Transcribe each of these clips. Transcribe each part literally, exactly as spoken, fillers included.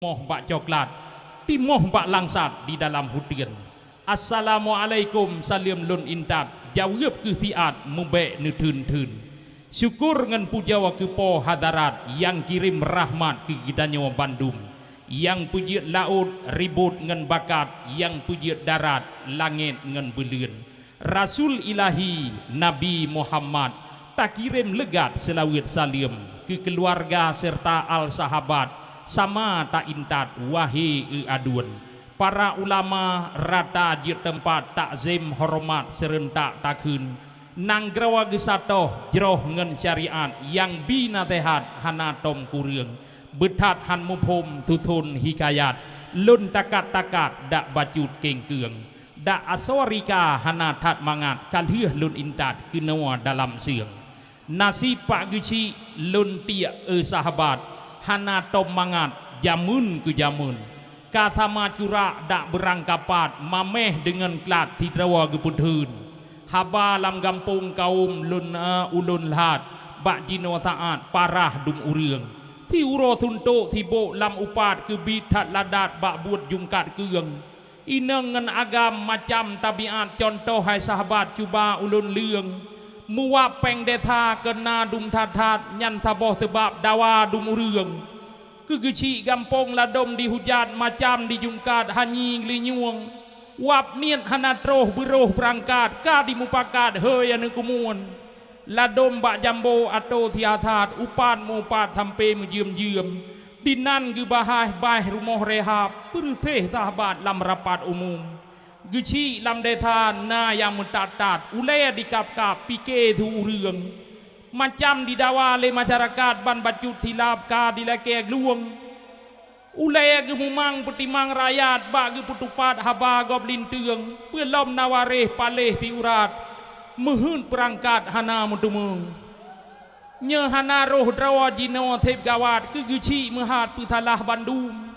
Timoh bak coklat, timoh bak langsat di dalam huteun. "Assalamualaikum," saleuem lôn intat, jaweueb keu siat mubèk neutheun-theun. Syukur ngon pujoe keu Po Hadarat nyang kirém rahmat keu geutanyoe bandum, nyang peujeuet laôt ribot ngon bakat, nyang peujeuet darat langèt ngon buleuen. Rasul Ilahi Nabi Muhammad, takirém leugat seulaweuet saleuem keu keuluwarga seureuta al sahabat, sama taintat wahé eu aduen. Para ulama rata jeuet teumpat takzim horeumat seureuntak takheun, nanggroe geusatoh jroh ngon syariat nyang bi naseuhat hana tom kureueng. Beuthat han muphom suson hikayat, lôn takat-takat dak bacut kéngkeung. Dak asoe rika hana that mangat ka lheueh lôn intat keunoe dalam seueng. Nasib Pak Geuchik lôn tiek eu sahabat, hana tom mangat jameun keu jameun. Ka sama curak dak beurangkapat maméh deungon klat sidroe geupeutheun. Haba lam gampông kawöm lôn, eh, ulôn lhat bak jinoe saát parah dum ureuëng. Siuroe suntok sibôk lam upat keubiet that ladat bak buet jungkat keueng. Inong ngon agam macam tabiat contoh hai sahabat cuba ulôn leueng. Muwab péng desa keu na dum that-that nyan saboh seubab dawa dum ureuëng. Keu Geuchik gampông ladôm dihujat macam dijungkat hanyi geulinyueng. Wab niet hana troh beuroh beurangkat ka dimupakat hôi aneuëk keumuen. Ladôm bak jambo atô siasat, upat meu-upat sampoe meujeuem-jeuem. Dinan geubahaih baih rumoh rehab, peureuséh sahabat lam rapat umum. Geuchik lam desa na nyang meutat-tat, ulée dikab-kab pike su ureuëng. Macam didawa lé masyarakat ban bacut silab ka dilakée glueng. Ulée geumumang peutimang rakyat bak geupeutupat haba gob linteung, peulom na waréh paléh siurat, meuheuet peurangkat hana meuteumé. Nyoe hana roh droe jinoe seb gawat keu Geuchik meuhat peusalah bandum.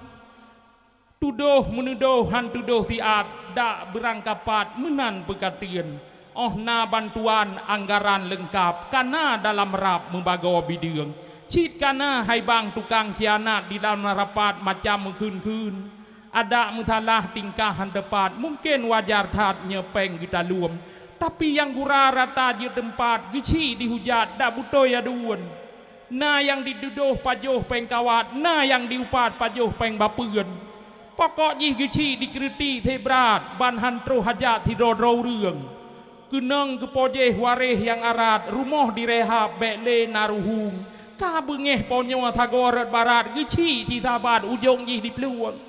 Tudoh meuneudoh han tudoh siat, dak beurangkapat meunan peukateuen. Óh na bantuan anggaran leungkab, kana dalam rab meubagoe bideueng. Cit kana hai bang tukang khianat di dalam rapat macam meukheun-kheun. Adak meusalah tingkah han teupat, mungken wajar that nyoe péng geutaleuem. Tapi nyang gura rata jeuet teumpat, Geuchik dihujat dak beutôi aduen. Na nyang ditudoh pajoh péng kawat, na nyang diupat pajoh péng bapeuen. Pokok jih Geuchik dikritik sibrat ban han troh hajat sidroe-droe ureuëng. Keunong geupojéh waréh nyang arat, rumoh direhab bék lé na ruhueng. Ka beungéh ponyoe sagoe rot barat, Geuchik sisabat ujong jih diplueng.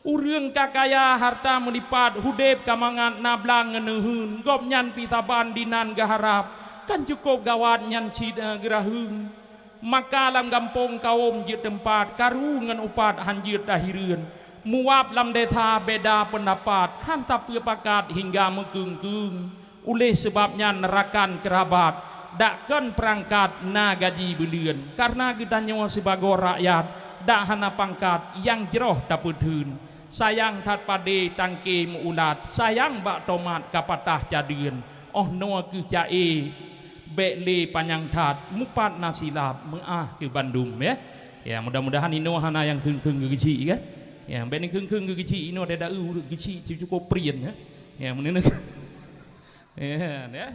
Ureuëng ka kaya harta meulipat, udeb ka mangat na blang ngon neuheun, gobnyan pih saban dinan geuharab, kan cukôp gawat nyan cit, eh, geuraheueng. Maka lam gampông kawöm jeuet teumpat, karu ngon upat han jeuet tahireuen. Muwab lam desa beda peundapat, han sapeue pakat hingga meukeueng-keueng. Uléh seubab nyan rakan keurabat, dak kon peurangkat na gaji buleuen, kareuna geutanyoe sibagoe rakyat dak hana pangkat nyang jroh tapeutheun. Sayang that padé tangke meu-ulat, sayang bak tomat ka patah cadeuen. Óh noe kheueh ca-e bék lé panyang that, mupat na silab, meuáh keu bandum, ya. Ya, mudah-mudahan inoe hana nyang kheun-kheun keu Geuchik, ya. Ya, bék ni kheun-kheun keu Geuchik, inoe dada eu ureuëng Geuchik cukôp prien, ya. Ya, meunan. Ya, ya.